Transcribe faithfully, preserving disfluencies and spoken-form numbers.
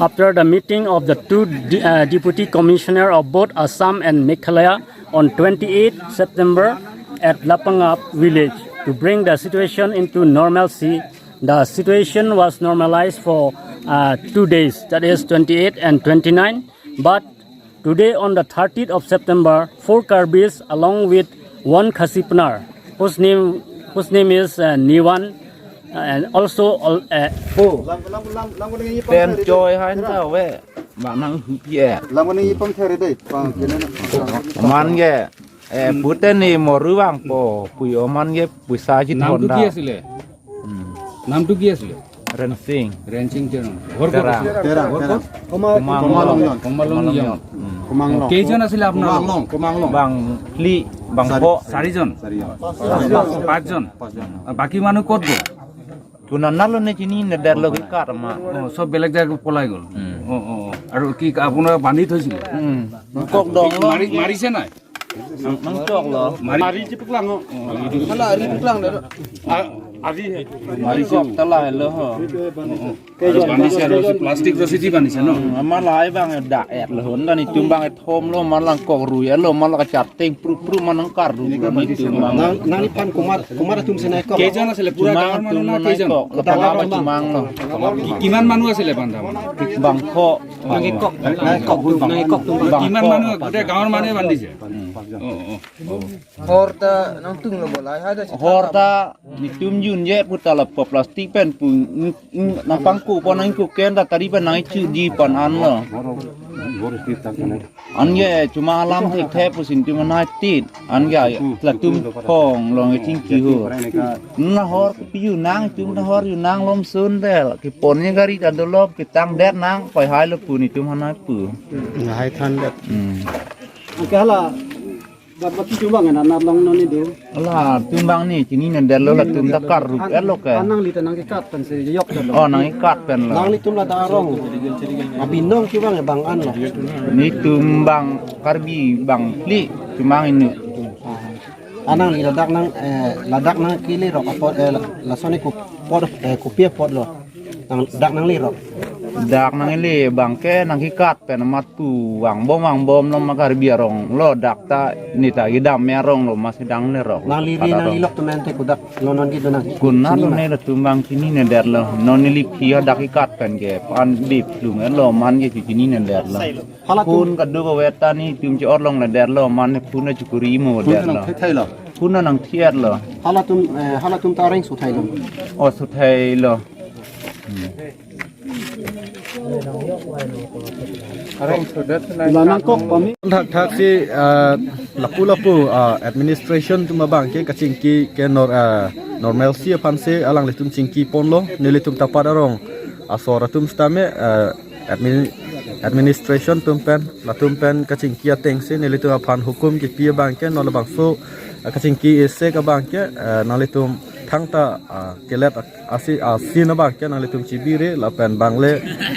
After the meeting of the two de- uh, deputy commissioner of both Assam and Meghalaya on twenty-eighth September at Lapangap village to bring the situation into normalcy, the situation was normalized for uh, two days, that is twenty-eight and twenty-nine. But today, on the thirtieth of September, four Karbis along with one Khasi Pnar, whose name whose name is uh, Niwan, uh, and also uh, Pen choi han ta ve, ma nang hu pie. Lam ko ni pang ther dei, pang kene na. Oman ke, eh, pute ni moru vangpo, pui oman ke puisa ji Namটো কি honda. আছিলে? নামটো কি আছিলে? Rensing. ৰেনচিং তেৰাং। ঘৰ ক'ত Terang. আছিলে? Terang, ঘৰ Terang. ক'ত? Komang Long. Komang Long Yon। Komang Long। Hmm। Komang Long। কেইজন আছিলে আপোনালোকৰ? Komang Long, Komang Long। Bang phli, bang Sari- pho. চাৰিজন? চাৰিজন। পাঁচজন? পাঁচজন। আৰু বাকী মানুহ ক'ত গ'ল? Tunanalo ne chini ne derlo ke karma. অ, চব বেলেগ জেগাত পলাই গ'ল। Hmm। অ, অ, অ। আৰু কি আপোনাৰ বান্ধি থৈছিলে? Hmm। Kok dong lo. মাৰি-, মাৰিছে নাই? Nang, nang chok lo. Mari. Mari chipuklang, oh. Hala, ari puklang dah. Ah, ari. Mari kok tala lo ho. Banis ya, rosi, plastik rosi di banis ya, no? Hmm, ama lahai bang dak et lo, honda netum bang et hom lo, malang kok ru ya lo, malang kachat teng pru pru manang kar ru lo netum bang. Nang, nang ni pan kumar, kumar atum senai kok. কেইজন আছিলে? পুৰা Chumang গাঁৱৰ মানুহ atum না manai কেইজন? Kok, lo pangap chumang lo. কি-, কিমান মানুহ আছিলে বান্ধা মানুহ? Bang kok. Nang kok, nang kok, nang kok tum. Bang কিমান kok. মানুহ? গোটেই গাঁৱৰ মানুহে বান্ধিছে? Hmm। অ, অ। Hor ta nangtunglo bo lahai hada si Hor ta netum jun je puta lapu plastik pen pu, mm, mm, nangpangku pon nangku ken ta tari pen nangchu di pon an lo. An ke chumang alam thekthe pusi netum anai tit. An ke latum phong long chingki ho. Nahor ke piu nangtum nahor yu nang lom sun del. Kepon ni gari ta dolo pitang det nang pai hai lo pu netum hanai pu. Hai than det. Hmm. Angke hala, bat bat chumbang na nat long non ni do. Ala, chumbang ni chini nender lo latum ta kar ru et lo ke. An nangli ta nangkekat pen si yok ta lo. Oh, nangkekat pen lo. Nanglitum ladak arong abinong chumbang bang an lo. Netum bang Karbi bang phli chumbang inut. Ah. An nangli ladak nang, eh, ladak nangkele rok apot, eh, la-, lason ni kup-, pot, eh, kopi apot lo. Nang, dak nangli rok. Dak nangli bang ke nangkekat pen amat pu vangbom vangbom lo ma Karbi arong lo dak ta ne ta kedam me arong lo ma si dang le rok. Nangli ri nangli lok tumen te kudak lo non gitu nang. Kunat lo ne latum bang chini nender lo. Non neli phi hadak kekat pen ke pan dip lung lo man ke chini nender lo. Hala tum. Kun kadu ko weta netum che orlong le der lo, man ne kun ne chukuri mo der lo. Thai lo. Kun nang thiar lo. Hala tum, eh, hala tum ta areng suthai lo. Oh, suthai lo. Hmm. Areng suthai. La nangkok pami. Thakthak si, ah, lapu lapu, ah, administration atum abang ke kachingki ke nor, ah, normalcy aphan si alanglitum chingki ponlo, nelitum ta pat arong asor atum sitame, ah, admin-, administration atum pen, latum pen kachingki ateng si nelitum aphan hukum kipi abang ke non labangso, ah, kachingki isi abang ke, ah, nanglitum thangta, ah, kelet ak-, asi, asin abang ke nanglitum chibire lapen bang le